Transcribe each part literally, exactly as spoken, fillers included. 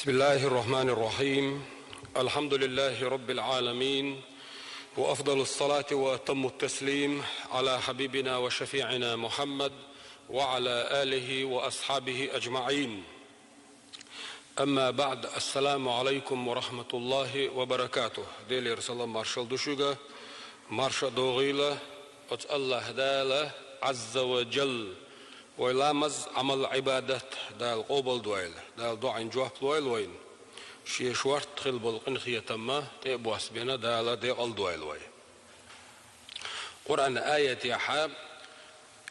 بسم الله الرحمن الرحيم. الحمد لله رب العالمين، وأفضل الصلاة وأتم التسليم على حبيبنا وشفيعنا محمد وعلى آله وأصحابه أجمعين. أما بعد، السلام عليكم ورحمة الله وبركاته. Делера салам маршал ду шуьга, марша догӀийла оцу АллахӀ Дала, Ӏазза ва Джалла, вай ламаз, Ӏамал, Ӏибадат Дала къобалдойла, Дала доӀанна жоп лойла вайна. Шен шортта хила болу къинхетамма тӀе а боссабина Дала декъалдойла вай. Къуръан аятехьа: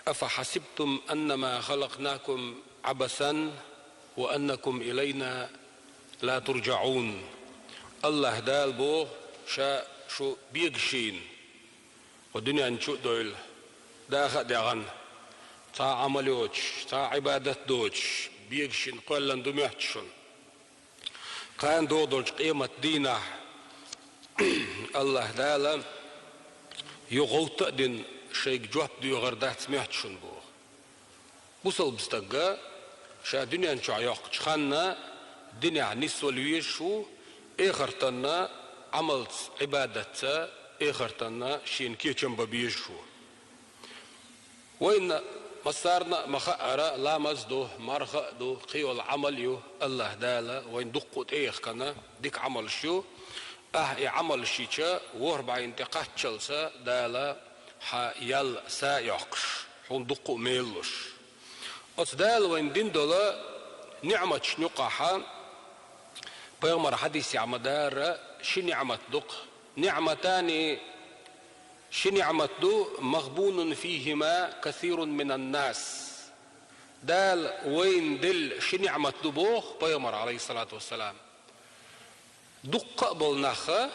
«أفحسبتم أنما خلقناكم عبثا وأنكم إلينا لا ترجعون». АллахӀ Дала боху, Ша шу бегашийна кху дуьнен чу а довла, даха а даьхна, цхьа а Ӏамал йоцуш, цхьа а Ӏибадат доцуш, бегашийна кхоьллина ду моьтту шуна? Кхана догӀу долчу къемат дийнахь АллахӀ Дала юха гӀовтта а дина шайга жоп доьхур дац моьтту шуна боху. Бусалба стага ша дуьнен чохь йоккхучу ханна динехь нисвала везаш ву, эхартанна Ӏамалца, Ӏибадатца, эхартанна шена кечам бан безаш ву. Вайна массарна а ма-хаъара, ламаз ду, марха а ду, кхин йолу Ӏамал ю, АллахӀ Дала вайна дуккха а тӀеэхкана дика Ӏамалш ю. Ахьа и Ӏамалш йича, ворхӀ бӀенна тӀе кхаччалца Дала хьан ял са а йоккхуш, хьуна дуккха а мел луш. Оцу Дала вайна дина долу ниӀматашна юкъахьа пайхамар хьадисехь ма-дарра ши ниӀмат ду-кх. НиӀматани, ши ниӀмат ду, «махбунун фихима касирун минан нас». Дала вайна делла ши ниӀмат ду боху пайхамар, Ӏалайхиссалату вассалам. Дуккха а болу наха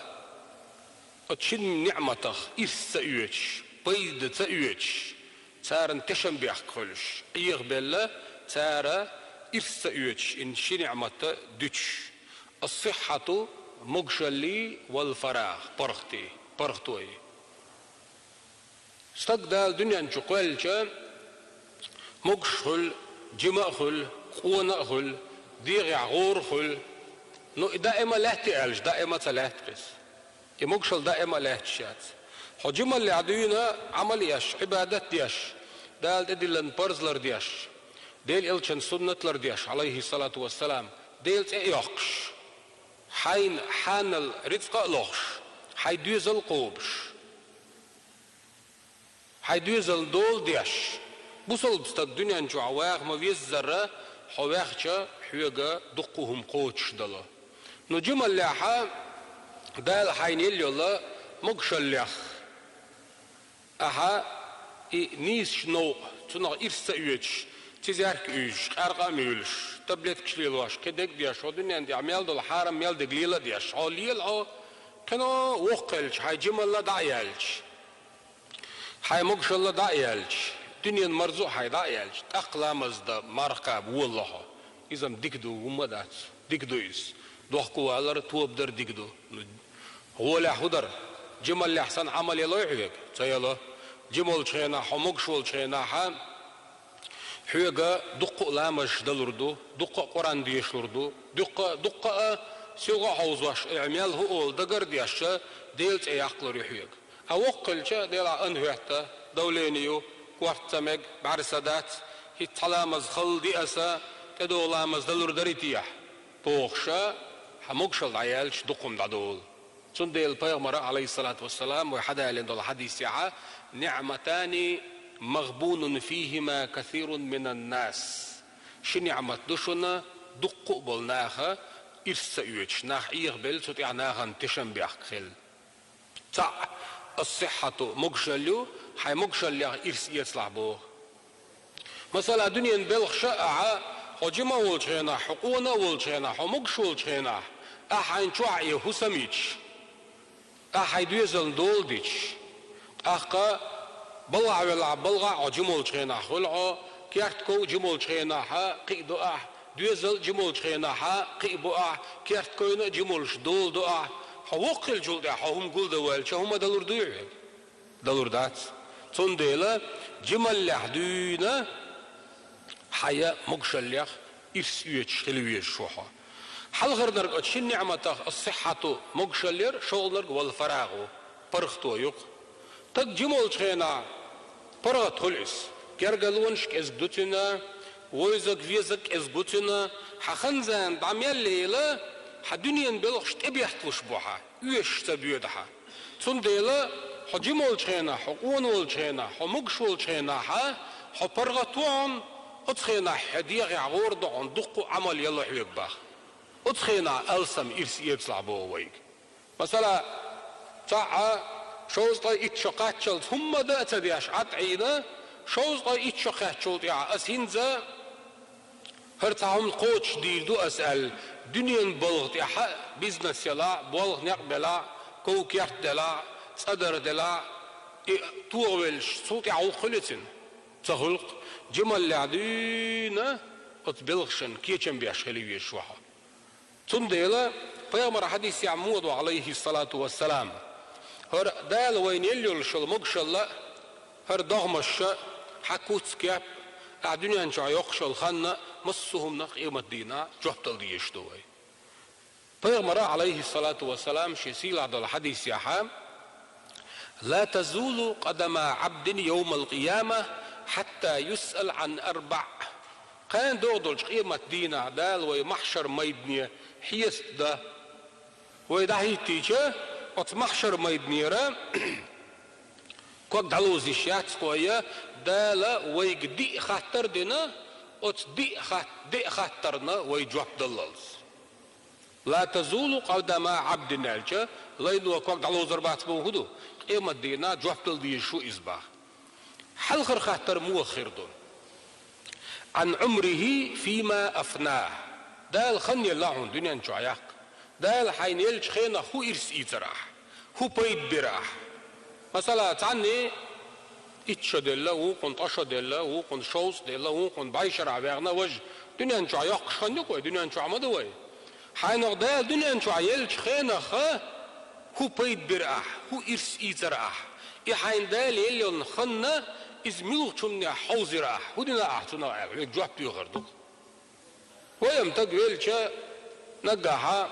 оцу шина ниӀматах ирс ца оьцуш, пайда ца оьцуш, царна тешам бехк хуьлуш, Ӏехабелла цара ирс ца оьцуш, ин ши ниӀмат дуьтуш: ас-сиххьату, могушаллий, вал-фарагӀ, паргӀатий, паргӀатой. Стаг Дала дуьнен чу кхоьллича, могуш а хуьлу, жима а хуьлу, къона а хуьлу, дегӀехь гӀора а хуьлу. Ну, и даима лаьтта аьлча, даима ца лаьтта иза. И могушалла даима а лаьтташ яц. Хьо жималлехь дуьйна Ӏамал еш, Ӏибадат деш, Дала тӀедиллина парзлар деш, Делан элчан суннатлар деш, Ӏалайхиссалату вассалам, Делан цӀе а йоккхуш, хьайна хьанал рицкъа а лохуш, хьайн доьзал а кхобуш. Хьайн доьзална дола деш, бусалба стаг дуьнен чохь ваха ма-веззара, хьо ваьхча, хьоьга дуккха а хӀума кхочуш дало. Ну, жималлехьа Дала хьайна елла йолу могушаллех, ахьа и нийсачу новкъа, цунах ирс ца оьцуш, цизерк а уьйзуш, къаьркъа а муьйлуш, таблеткаш лелош, кхин дерг а деш, хьо дуьнен тӀехь мел долу хьарам мел дерг лела а деш, хьо лела хьо, кхин воккха хилча, хьайн жималла дӀа а яьлча. Хьайн могушалла дӀа а яьлча, дуьненан марзо а хьайн дӀа а яьлча, тӀаккха ламаз дан марха кхаба волало хьо. Иза-м дика ду, хӀумма а дац. Дика ду иза. Дохко валар, тоба дар дика ду. ГӀолехь хӀун дара? Жималлехь санна Ӏамал ялой хьоьга? Ца яло. Жима волчу хенахь, хьо могуш волчу хенахьа, хьоьга дуккха а ламазаш далур ду, дуккха а Къуръан дешалур ду, дуккха, дуккха а силгӀа а хьовзош, э, мел хӀу олу дагар а деш, Делан цӀе яккхалур ю хьоьга. Ткъа воккха хилча, Делахь, ан хӀоьтта, давление ю, корта ца мега, бӀаьрса дац, хӀинца цхьа ламаз хала ди аса, тӀедогӀу ламаз далур дарий техьа, бохуша, хьан могушалла дӀаяьлча, дуккха хӀума дӀадолу. Цундела пайхамара, Ӏалайхиссалату вассалам, вай хьадалийна долу хьадисехьа: «НиӀматани магъбунун фихима касирун минан нас». Ши ниӀмат ду шуна, дуккха а болу наха ирс ца оьцуш, нах Ӏехабелла, цу тӀехь нахана тешам бехк хилла. Цхьаъ, ас-сиххьату, могушалла ю, хьайн могушаллех ирс эцалахь боху. Масала, дуьненан белхаша а ахьа, хьо жима а волчу хенахь, хьо къона а волчу хенахь, хьо могуш волчу хенахь, ахьа хьайн чохь а хӀусам йича, ахьа хьайн доьзална дола дича, тӀаккха балгӀахь велахь, балгӀахь а хьо жима волчу хенахь хуьлу хьо, керта ков а жима волчу хенахьа кхин а ду ахь, доьзал а жима волчу хенахьа кхин а бу ахь, керта койна а жима волуш дола ду ахь, хьо воккха хилчул тӀаьхьа хьо хӀума гулдан воьлча, хӀума далур дуй хьоьга? Далур дац. Цундела жималлехь дуьйна хьайн могушаллех ирс оьцуш хила везаш ву хьо. Хьалхарнарг оцу шин ниӀматах ас-сихьхьату, могушалла яр, шолгӀанарг вал-фарагӀу, паргӀато ю-кх. Стаг жима волчу хенахь паргӀат хуьлу иза. Гергалонаш кӀезиг ду цуьнан, вевзарг-везарг кӀезиг ву цуьнан, хьан хан-зама дӀа мел лела, хьан дуьненан белхаш тӀебетталуш бу хьан, оьшуш ца боьду хьан. Цундела хьо жима волчу хенахь, хьо къона волчу хенахь, хьо могуш волчу хенахь, хьо паргӀат ву хьуна, оцу хенахь хьан дегӀехь гӀора ду хьуна дуккха а Ӏамал яло хьоьга боху. Оцу хенахь алсам ирс эцалахь боху вайга. Масала, цхьаъ шовзткъе итт шо кхаччалц хӀумма дан а ца деш Ӏад Ӏийна, шовзткъе итт шо кхаьччул тӀаьхьа ас хӀинца хӀара цхьа хӀума кхочушдийр ду ас аьлла, дуьненан балха тӀехь а бизнес елахь, болх-некъ белахь, ков-керт делахь, цӀа дар делахь, и тоха веллачу цул тӀаьхьа гӀуллакх хуьлу цуьнан? Ца хуьлу-кх. Жималлехь дуьйна оцу белхашна кечам беш хила везаш ву хьо. Цундела пайхамаран хьадисехь ма-, ду, Ӏалайхиссалату вассалам, хӀара Дала вайна елла йолуш йолу могушалла а, хӀара догӀмаш а, хьан куц-кеп а, ахь дуьнен чохь йоккхуш йолу хан а, массо а хӀуманах къематдийнахь жоп дала дезаш ду вай. Пайхамара, Ӏалайхиссалату вассалам, шен сийлахь долу хьадисехь: «Ла тазулу къадама Ӏабдин йовмал-къияма, хьатта юсъала Ӏан арбаӀ». Кхана догӀу долчу къематдийнахь Дала вай махьшар-майдане хьесап дан. Вай дӀахӀиттийча, оцу махьшар-майданера ког дӀалозуш яц кхо, я Дала вайга диъ хаттар а дина, оцу диъ хат-, деа хаттарна вай жоп даллалц. «Ла тазулу къадама Ӏабдин», аьлча, лайно ког дӀалозур бац боху хӀун ду? Къематдийнахь жоп дала дезаш ву иза боху. Хьалхара хаттар муха хир ду? «Ӏан Ӏумрихи фима афнаху». Дала хан елла хьуна дуьнен чохь яккха. Дала хьайна еллачу хенах хӀун ирс ийцира ахь? ХӀун пайда бира ахь? Масала, цхьанне итт шо делла, вукхунна ткъа шо делла, вукхунна шовзткъа делла, вукхунна бӀе шарахь ваьхна важа. Дуьнен чохь йоккхуш хан ю-кх вай, дуьнен чохь ма ду вай. Хьайна Дала дуьнен чохь еллачу хенах хӀун пайда бира ахь, хӀун ирс ийцира ахь? И хьайна Дала елла йолу хан, иза муьлхачу хӀуманех хьовзийра ахь? ХӀун дина ахь цунах аьлла, хьоьга жоп доьхур ду-кх. Вай-м стаг велча, наггахь,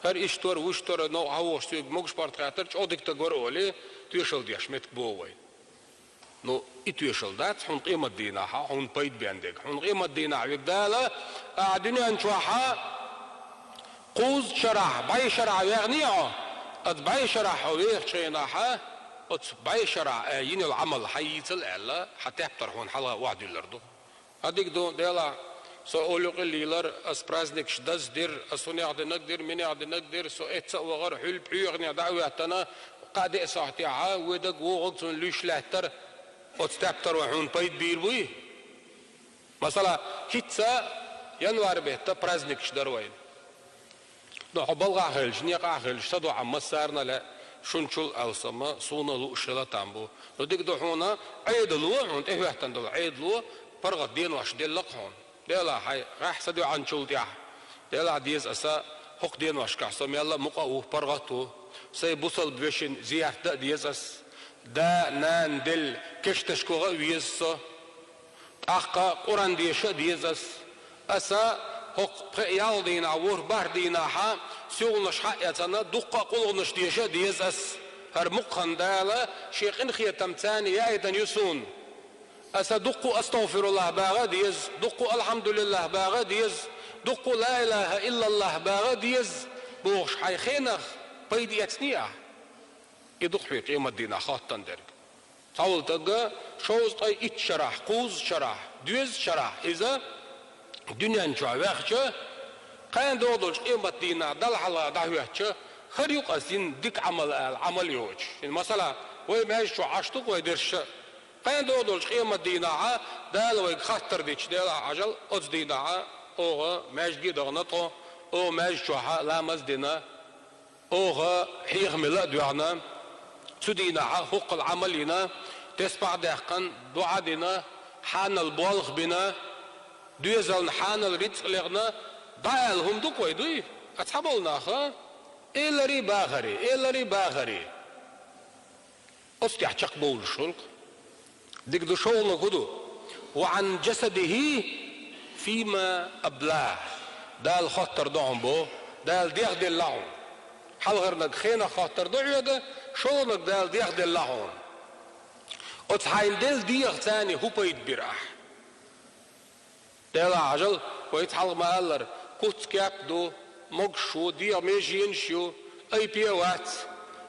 хӀара иштта вара, вуьшта вара, новкъахь вогӀуш соьга могуш-паргӀат хаттар, чӀогӀа дика стаг вара олий, тоьшалла деш меттиг боху вай. Ну, и тоьшалла дац хьуна къематдийнахь хьуна пайда бен дерг. Хьуна къематдийнахь вига Дала, ахь дуьнен чохь кхузткъа шарахь, бӀе шарахь ваьхний хьо, оцу бӀе шарахь хьо вехачу хенахь, оцу бӀе шарахь а йина йолу Ӏамал хьан йийцал аьлла, хьан тептар хьуна хьалха охьадуьллур ду. Ха дика ду, Делахь, со олу юкъа лийлар, ас праздникаш даздира, ас хӀунех динарг дира, минех динарг дира, со эцца а вахара, хьуьлла пхьоьханехь дӀа а хӀоьттина, кхаа-деа сахьтехь а, воьдург, вогӀург цунна луьйш лаьттара, оцу тептаро хьуна пайда бийр буй? Масала, хӀинцца январь беттан праздникаш дара вайн. Ну, хьо балхахь хилча, некъахь хилча, са дуьхьа массарна а лаьа, шуна чул алсам а, суна а лууш хила там бу. Ну, дика ду хьуна, Ӏедало, хьуна тӀехӀоьттина долу Ӏедало, паргӀат денош делла-кх хьуна. Делахь, хьайн гӀеххьа са доьӀначул тӀаьхьа, делахь деза аса, хӀокху деношкахь со мелла а мукъа а ву, паргӀат а ву. Сайн бусалба вешин зиярт дан а деза ас. Да, нана делла кешнашка ваха а веза со. ТӀаккха Къуръан деша а деза ас. Аса хӀокху пхеа-ялх дийнахь, ворхӀ-бархӀ дийнахь а, сихонаш хьа а эцна, дуккха а къулгӀанаш деша а деза ас. ХӀара мукъа хан Дала Шен къинхетамца яийтина ю суна. Аса дуккха а астагӀфируллахӀ баха а деза, дуккха а алхьамдулиллахӀ баха а деза, дуккха а ла илахӀа иллаллахӀ баха а деза, бохуш, хьайн хенах пайда эцний ахь? И ду-кх хьоьга къематдийнахь хоттун дерг. Цхьаволу стаг шовзткъе итт шарахь, кхузткъа шарахь, доьзткъа шарахь иза дуьнен чохь ваьхча, кхана догӀу долчу къематдийнахь Далла хьалха дӀахӀоьттича, хӀара ю-кх ас дина дика Ӏамал ала, Ӏамал йоцуш. Масала, вай маьждиг чохь Ӏаш ду-кх вай дерш а. Кхана догӀу долчу къематдийнахь Дала вайга хаттар дича, делахь Ӏажал, оцу дийнахь оха маьждиге а дахана тхо, оха маьждиг чохь ламаз а дина, оха хьехам мила а доьгӀна, цу дийнахь хӀокхул Ӏамал йина, тесбахь а даьккхина, доӀа а дина, хьанал болх а бина, доьзална хьанал рицкъ а лехна, дӀаала хӀума ду-кх вай, дуй? Ткъа цхьаболу наха эларе а бахаре, эларе а бахаре. Оцу тӀехь чекхбовлуш хуьлу-кх. Дика ду, шолгӀаниг хӀун ду? «Ва Ӏан жасадихӀи фима абла». Дала хоттар ду хьуна бо, Дала дегӀ делла хьуна. Хьалхарнаг хенах хоттар ду хьоьга, шолгӀанаг Дала дегӀ делла хьуна. Оцу хьайна делла дегӀаца хӀу пайда бира ахь? Дела хьажал, вайца хьалха ма-аллара, куц кеп ду, могуш ву, дегӀан меженаш ю, айпе а вац.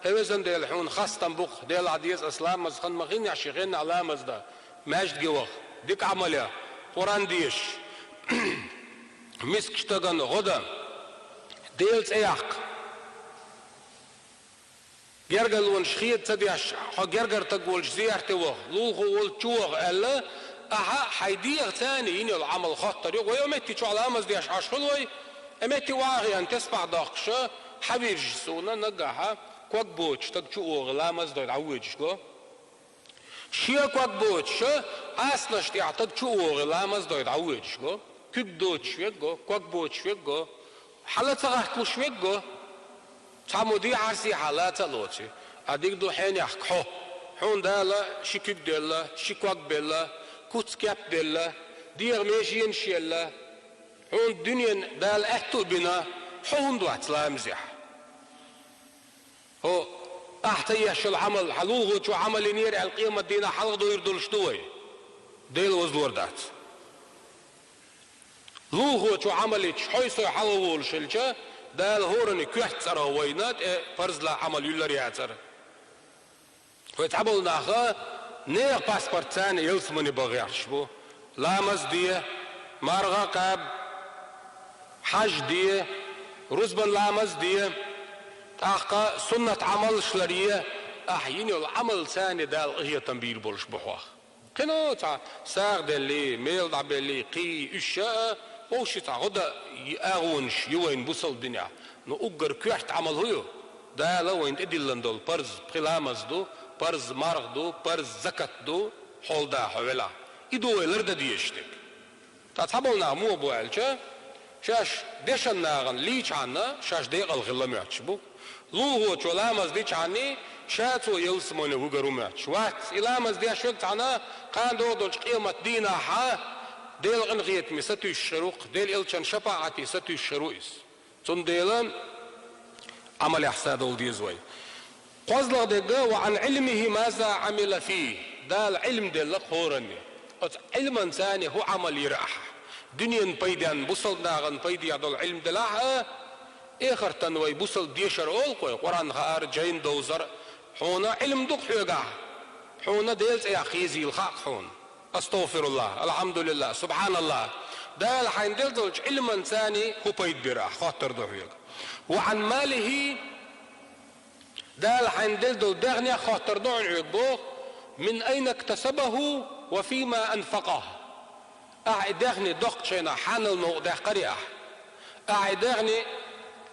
ХӀай везан Дела, хьуна хастам бу-кх, Делахь деза аса ламаз хан ма хиннехь ши хеннахь ламаз дан, маьждиге ваха, дика Ӏамал я, Къуръан деша, мискачу стагана гӀо дан, Делан цӀе яккха. Гергарлонаш хеда ца деш, хьо гергара стаг волчу зиярте ваха, лулахо волчу чу ваха аьлла, ахьа хьайн дегӀаца йина йолу Ӏамал хоттар ю. Вай оцу метте чохь ламаз деш Ӏаш хуьлу вай, оцу метте охьахиъна тесбахь доккхуш, хьан виржа суна наггахь ког боцуш стаг чу а вогӀий ламаз дой дӀавоьдуш го. Шен ког боцуш, Ӏасалаш тӀехь стаг чу а вогӀий ламаз дой дӀавоьдуш го. Куьг доцуш верг го, ког боцуш верг го, хьала ца гӀатталуш верг го. Цхьаммо дехьа-сехьа лаца а лоций, а дика ду хьенехка хьо. Хьуна Дала ши куьг делла, ши ког белла, куц кеп делла, дегӀан меженаш елла. Хьуна дуьненан Дала аьтту а бина, хьо хӀунда вац ламазехь? ХӀо, ахь ца еш йолу Ӏамал, хьан лулахочо Ӏамал йинера аьлла, къематдийнахь хьалха довр долуш ду вай? Дела вазлор дац. Лулахочо Ӏамал йича, хьой-сой хьалха волуш хилча, Дала хӀоранна коьрта цӀарах вайна тӀе парзлахь Ӏамал юьллур яцара. Вай цхьаболу нах нехан паспортца ялсамане бан гӀерташ бу. Ламаз де, марха кхаба, хьаж де, рузбан ламаз де, тӀаккха суннат Ӏамалш ларъе, ахь йина йолу Ӏамалца Дала къинхетам бийр болуш бу хьох. Кхин а цхьа сагӀа деллий, мел дӀабеллий, кхий, уьш а, вовшийн цхьа гӀо дан агӀонаш ю вайн бусалба динехь. Ну уггар коьрта Ӏамал хӀун ю? Дала вайна тӀедиллина долу парз пхи ламаз ду, парз марха ду, парз закат ду, хьол да хьо велахь. И ду вай лардан дезаш дерг. Ткъа цхьаболу нах муха бу аьлча, шаьш дешан нахана лийчхьана, шаьш декъала хилла моьттуш бу. Лулахочо ламаз дичхьаний, ша цо ялсамане вуьгур ву моьттуш. Вац, и ламаз деш верг цхьана кхана догӀу долчу къематдийнахь Делан къинхетаме сатуьйсуш хир ву-кх, Делан элчан шапаӀате сатуьйсуш хир ву иза. Цундела Ӏамалехь садовла деза вай. КхозлагӀа дерг: «Ва ан Ӏилмихи маза Ӏамила фихи». Дала Ӏилм делла хӀоранна. Оцу Ӏилманца хӀун Ӏамал йира ахьа? Дуьненан пайденна, бусалба нахана пайдехь долу Ӏилм делахь а, эхартан вай бусалба дешар олу-кх вай, Къуръан хаар, жайна довзар. Хьуна Ӏилм ду-кх хьоьгахь. Хьуна Делан цӀе яккха езийла хаьа-кх хьуна. АстагӀфируллахӀ, алхьамдулиллахӀ, субхьаналлахӀ. Дала хьайна делла долчу Ӏилманца хӀун пайда бира ахьа, хоттар ду хьоьга. «Ва ан малихи», Дала хьайна делла долу дегӀнех хоттар ду хьуна хьоьга боху, «мин айна иктасабаху ва фима анфакъаху». Ахьа и дегӀни доккхачу хенахь хьанал новкъа даьккхарий ахьа? Ахьа и дегӀни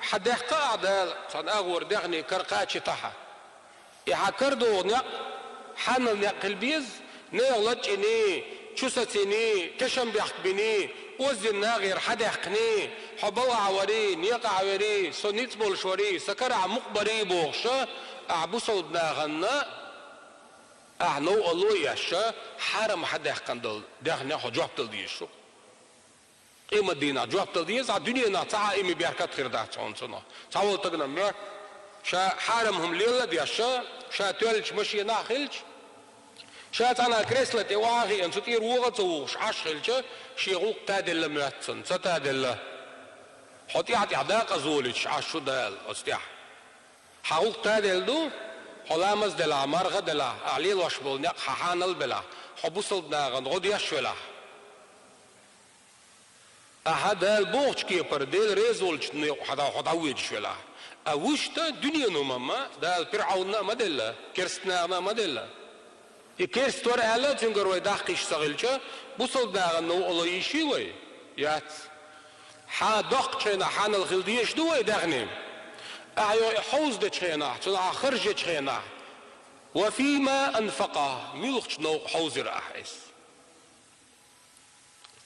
хьан даьккха ахьа Дала, цхьана агӀора дегӀни кара кхачийтахьа? И хьан карадогӀу некъ хьанал некъ хила беза, нехан лачкъийний, чу сациний, тешам бехк биний, оззина нахера хьан даьккхиний, хьо балхахь варий, некъахь верий, со ницкъ болуш варий, сан карахь мукъа барий бохуша, ахьа бусалба нахана ахьа новкъарло а еш, хьарам хьан даьккхина долу дегӀнех хьо жоп дала дезаш ду. Къематдийнахь жоп дала деза, хьан дуьненахь цхьа а иман беркат хир дац хьуна цунах. Цхьаволу стагана моьтту, ша хьарам хӀума лелла а деш, ша тоьллачу машенахь а хилча, ша цхьана кресла тӀе охьа а хиъна, цу тӀера вогӀа а ца вухуш Ӏаш хилча, шен гӀуллакх таделла моьтту цунна, ца таделла. Хьо тӀаьхьа-тӀаьхьа дакъаза волуьйтуш Ӏаш ву Дала оцу тӀехь. Хьан гӀуллакх таделла ду, хьо ламаз делахь, марха делахь, ахьа лелош болу некъ хьан хьанал белахь, хьо бусалба нахана гӀо деш велахь. Ахьа Дала бохучу кепара, Дела реза волчу некъа хьо дӀа-, хьо дӀавоьдуш велахь. А вуьшта дуьненан хӀуманна Дала ПирӀавнна а ма делла, керстанашна а ма делла. И керста вара аьлла, цуьнгара вай даккха йиш ца хилча, бусалба нахана новкъарло йиш йий вай? Яц. Хьан доккхачу хенахь хьанал хила дезаш ду вай дегӀни? Ахьа йо и хьовзадечу хенахь, цунах харжечу хенахь. «Ва фима анфакъаху», муьлхачу новкъа хьовзира ахьа иза?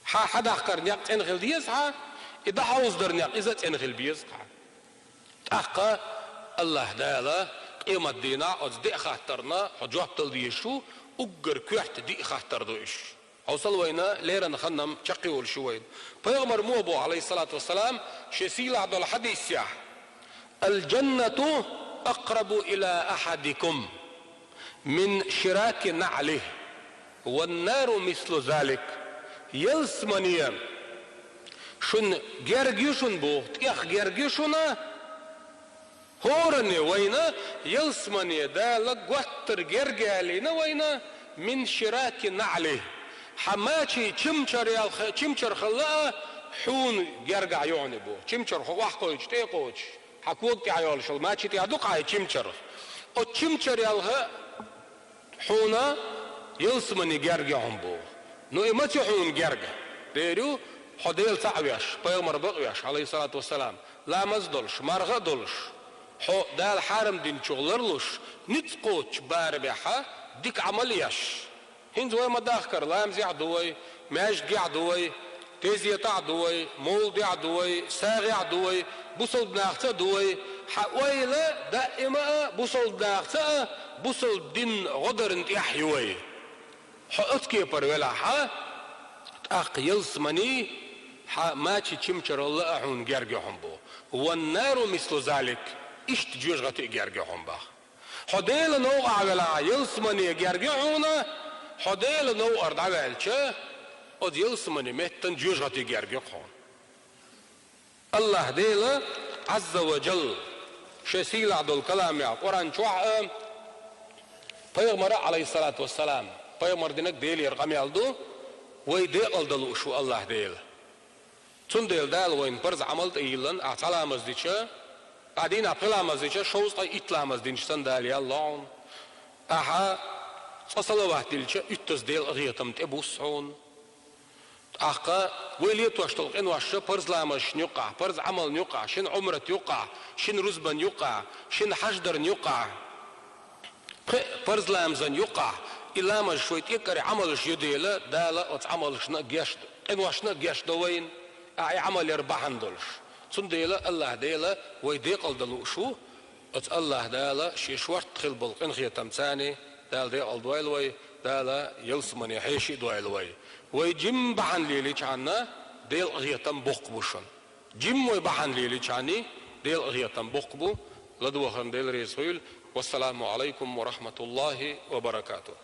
Хьан хьадаккхар некъ цӀена хила деза хьан, и дӀахьовзадар некъ иза а цӀена хила беза хьан. ТӀаккха АллахӀ Дала къематдийнахь оцу деа хаттарна хьо жоп дала дезаш ву, уггар коьрта диъ хаттар ду уьш. Хьовсал вайна леррина хан-м чаккхе волуш ю вайна. Пайхамара мо боху, Ӏалайхиссалату вассалам, шен сийлахь долу хьадисехь: «Ал-джаннату акърабу иля ахьадикум мин шираки наӀлихи, ван-нару мислу залик». Ялсамани шуна герга ю шуна боху, тӀех герга ю шуна, хӀоранна вайна, ялсамани Дала готтара герга ялийна вайна, мин шираки наӀлихи. Хьан мачийн чимчар ялх-, чимчар хилла а хьуна гергахь ю хьуна боху. Чимчар хьо охьакхуьйчу, тӀе а кхуьйчу, хьан кога тӀехь йолуш йолу мачийн тӀехь ду-кх хьан чимчар. Оцу чимчар ялх а хьуна ялсамани герга ю хьуна боху. Ну, и маца ю хьуна герга? Дера ю, хьо Дела цхьаъ веш, пайхамар бакъ веш, Ӏалайхиссалату вассалам, ламаз а долуш, марха а долуш, хьо Дала хьарам динчух ларлуш, ницкъ кхочучу барамехь дика Ӏамал а еш. ХӀинца вай ма-дахкара, ламазехь а ду вай, маьждигехь а ду вай, тезетахь а ду вай, мовладехь а ду вай, сагӀехь а ду вай, бусалба нахаца а ду вай, хьан ойла даима а бусалба нахаца а, бусалба дин гӀо дарна тӀехь ю вай. Хьо оцу кепара велахь а, тӀаккха ялсамани хьан мачийн чимчаралла а хьуна герга ю хьуна боху. «Ван-нару мислу залик», иштта жоьжахати а герга ю хьуна боху. Хьо Делан новкъахь велахь, ялсамани герга ю хьуна, хьо Делан новкъара дӀаваьлча, оцу ялсамани меттан жоьжахати герга ю хьуна. АллахӀ Дела, Ӏазза ва Джалла, шен сийлахь долу каламехь, Къуръан чохь а, пайхамара, Ӏалайхиссалату вассалам, пайхамар динарг Делера къамел ду, вай декъалдан лууш ву АллахӀ Дела. Цундела Дала вайна парз Ӏамал тӀейиллина, ахь цхьа ламаз дича, ахь дийнахь пхи ламаз дича, шовзткъе итт ламаз динчу санна Дала ял ло хьуна. Ахьа цкъа салават дилча, уьттаза Делан къинхетам тӀебуссу хьуна. ТӀаккха вай летош долу къинош парз ламазашна юккъехь, парз Ӏамална юккъехь, шина Ӏумрат юккъехь, шина рузбан юккъехь, шина хьаждарна юккъехь, пхи парз ламазан юккъехь, и ламазаш вай тӀекӀкӀаре Ӏамалш ю дела, Дала оцу Ӏамалшна а геш, къиношна а геш до вайна, ахьа и Ӏамал яр бахьана долуш. Цундела АллахӀ Дела вай декъалдан лууш ву, оцу АллахӀ Дала шен шортта хила болу къинхетамца Дала декъалдойла вай, Дала ялсамане хьеший а дойла вай. Вай жимма бахьана лелийчхьана, Делан къинхетам боккха бу шуна. Жимма вай бахьана лелийчхьана, Делан къинхетам боккха бу. ЛадогӀарна Дела реза хуьйла. Вассаламу Ӏалайкум ва рахьматуллахӀи ва баракатухӀ.